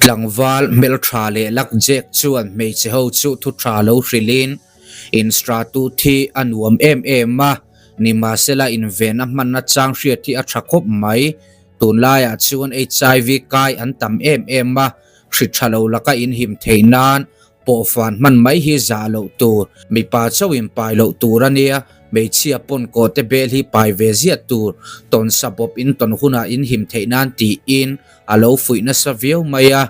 Tlangval hmeltha leh lak Jack chuan hmeichhe ho chu thu tha lo hrilhin instratut hi a nuam em em a, nimahsela inven a hmanna chang hriat hi a tha khawp mai. Tunlaiah chuan HIV kai an tam em em a, hri tha lo laka inhim theih nan Pawhfan hman mai hi zah loh tur, mipa chauh in pai loh tur a nia, hmeichhia pawn kawte bel hi pai ve ziah tur, tawn sa bawp in tawn hunah in him theih nan tiin a lo fuih nasa viau mai a.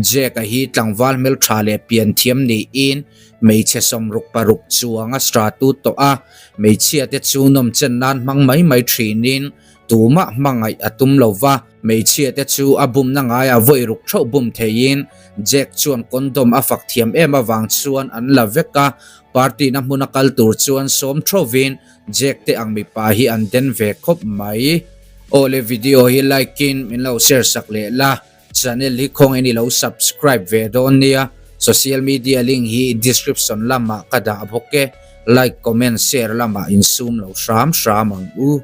Jack-a hi tlangval hmeltha leh pian thiam niin hmeichhe 66 chuang a sratu tawh a, hmeichhia te chu nawmchen nan hmang mai mai thinin Tumah hmangaih a tum lo va, hmeichhia te chu a bumna ngaiah vawi ruk theuh bum theiin Jack chuan condom a fak thiam em avang chuan an la vek a, party na hmuna kal tur chuan sawm theuhin Jack te ang mipa hi an den ve khawp mai. Awle video hi like in min lo share sak leh la, channel hi khawngin i lo subscribe ve dawn nia, social media link hi description lamah ka dah bawk e, like comment share lamah insum lo hram hram ang u.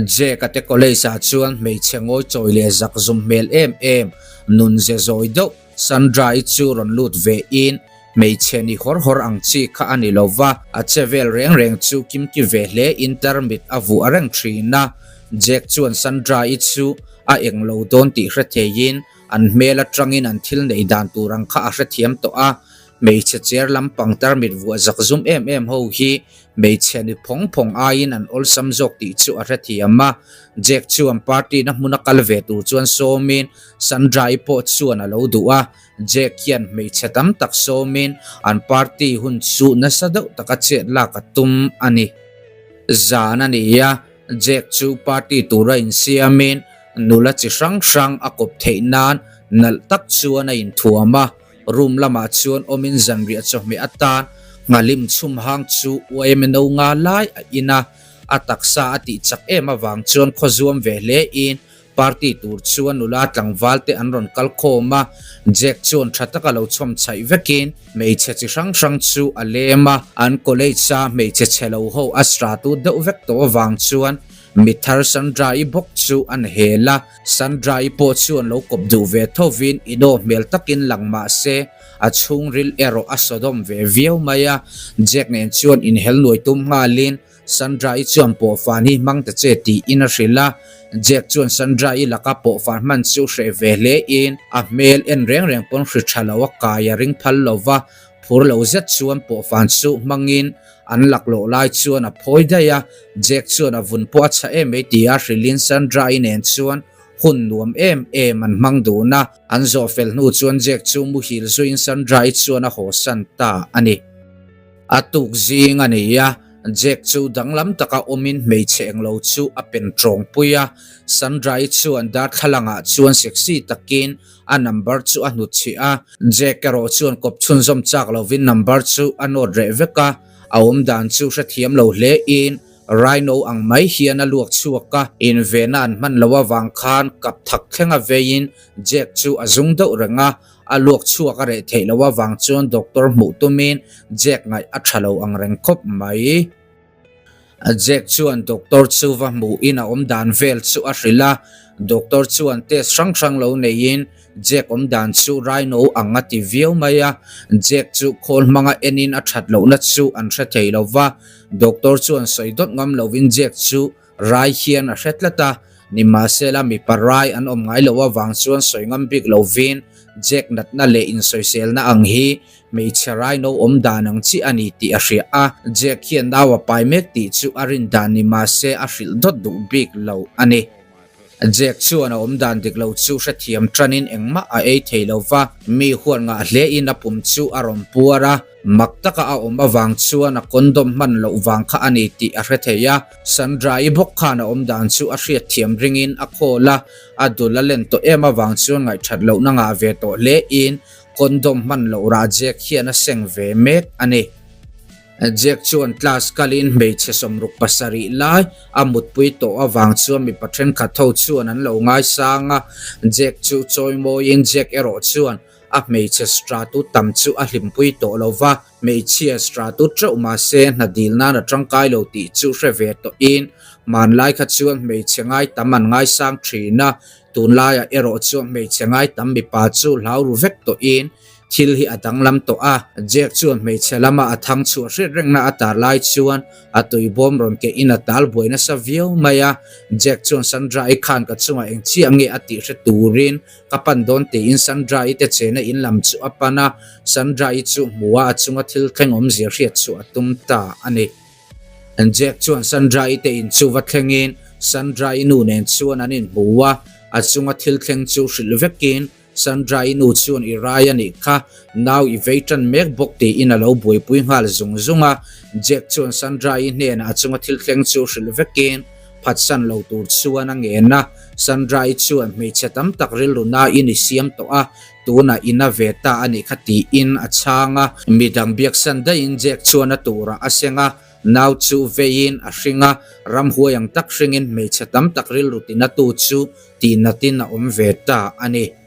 Jack a te college ah chuan hmeichhe ngawi chawi leh zak zum hmel em em, nun ze zawi deuh Sandra i chu rawn lut ve in hmeichhe ni hawr hawr ang chi kha a ni lo va, a che vel reng reng chu kimki ve hle in tarmit a vuah reng thin a. Jack chuan Sandra i chu a eng lo dawn tih hre theiin an hmel atangin an thil neih dan tur ang kha a hrethiam tawh a, hmeichhe cher lampang tarmit vuah zak zum em em ho hi Hmeichhe ni phawng phawng aiin an awlsam zawk tih chu a hrethiam a, Jack chuan party na hmuna kal ve tur chuan sawmin Sandra-i pawh chuan a lo duh a, Jack hian hmeichhe tam tak sawmin an party hun chu nasa deuh taka chet lak a tum a ni. Zan a ni a, Jack chu party tura insiamin nula chi hrang hrang a kawp theih nan nalh tak chuan a inthuam a, Room lamah chuan awmin zanriah chawhmeh atan nghalim chhum hang chu YMNO nga lai a in a, a taksa a tih chak em avang chuan khaw zuam ve hle in party tur chuan nula tlangval te an rawn kal khawm a, Jack chuan tha taka lo chhawm chhaih vekin hmeichhe chi hrang hrang chu a lem a, an college a hmeichhe chhe lo ho a sratu deuh vek tawh avang chuan Mithar Sandra-i bawk chu an hel a, Sandra-i pawh chu an lo kawp duh ve thovin i naw hmel takin lang mah se, a chhungril erawh a sawdawm ve viau mai a. Jack nen chuan inhel nuai tum nghalin Sandra-i chuan pawhfan hi hmang ta che tiin a hrilh a. Jack chuan Sandra-i laka pawhfan hman chu hreh ve hlein a hmel en reng reng pawn hri tha lo a kai a ring phal lo va, Phur lo zet chuan pawhfan chu hmangin an laklawh lai chuan a phawi daih a, Jack chuan a vun pawh a chha em mai tia hrilhin Sandra-i nen chuan hun nuam em em an hmang dun a, an zawh fel hnu chuan Jack chu muhil zuiin Sandra-i chuan a hawsan ta a ni. A tuk zing a ni a, Jack chu danglam taka awmin hmeichhe englo chu a pen tawng pui a, Sandra-i chuan darthlalangah chuan sexy takin a number chu a hnutchhih a, Jack erawh chuan kawp chhunzawm chak lovin number chu a note reh vek a, a awm dan chu hrethiam lo hle in Rhino ang mai hian a luak chhuak a, invenna an hman loh avang khan kap thak thlenga veiin Jack chu a zung deuh reng a, a luak chhuak a reh theih loh avang chuan doctor hmuh tumin Jack ngaih a tha lo ang reng khawp mai. Jack chuan doctor chu va hmuhin a awm dan vel chu a hrilh a, doctor chuan test hrang hrang lo neiin Jack awm dan chu Rhino ang a ti viau mai a, Jack chu khawl hmanga enin a that lohna chu an hre thei lo va, doctor chuan sawi dawt ngam lovin Jack chu Rai hian a hre tlat a, nimahsela mipa rai an awm ngai loh avang chuan sawi ngam bik lovin Jack natna leh insawiselna ang hi Hmeichhe raino awm dan ang chi a ni tih a hria a, Jack hian nau a pai mek tih chu a rin dan ni mah se a hrilh dawt duh bik lo a ni. Jack chuan a awm dan dik lo chu hrethiam tanin engmah a ei thei lo va, mi huat ngah hlein a pum chu a rawn puar a, mak taka a awm avang chuan a condom hman loh vang kha a ni tih a hre thei a. Sandra-i bawk khan a awm dan chu a hriatthiam ringin a call a, a dul a len tawh em avang chuan ngaihthat lohna ngah ve tawh hlein Condom hman loh rah Jack hian a seng ve mek a ni. Jack chuan class kalin hmeichhe 67 lai a mutpui tawh avang chuan mipa thenkhat ho chuan an lo ngaisang a, Jack chu chawimawiin Jack erawh chuan a hmeichhe stratu tam chu a hlimpui tawh lo va, hmeichhia stratu teuh mahse hna dil nan a tangkai lo tih chu hre ve tawhin hmanlai kha chuan hmeichhe ngai tam an ngaisang thin a. Tunlaiah erawh chuan hmeichhe ngai tam mipa chu hlau ru vek tawhin thil hi a danglam tawh a. Jack chuan hmeichhe lama a thang chhuah hriat rengna a tar lai chuan a tuibawm rawn keh in a tal buai nasa viau mai a. Jack chuan Sandra-i khan ka chungah eng chiah nge a tih hre turin ka pan dawn tiin Sandra-i te chena in lam chu a pan a. Sandra-i chu hmu a a chunga thil thleng awmzia hriat chu a tum ta a ni. Jack chuan Sandra-i te in chu va thlengin Sandra-i nu nen chuan an inhmu a, a chunga thil thleng chu hrilh vekin Sandra-i nu chuan i rai a nih kha, nau i vei tan mek bawk tiin a lo buaipui nghal zung zung a. Jack chuan Sandra-i hnenah a chunga thil thleng chu hrilh vekin phatsan lo tur chuan a ngen a. Sandra-i chuan hmeichhe tam tak rilru nain i siam tawh a, tunah i na ve ta a nih kha tiin a chhang a. Midang biaksan daihin Jack chuan a turah a seng a, nau chu veiin a hring a, ramhuai ang tak hringin hmeichhe tam tak rilru tinatu chu tihnatin a awm ve ta a ni.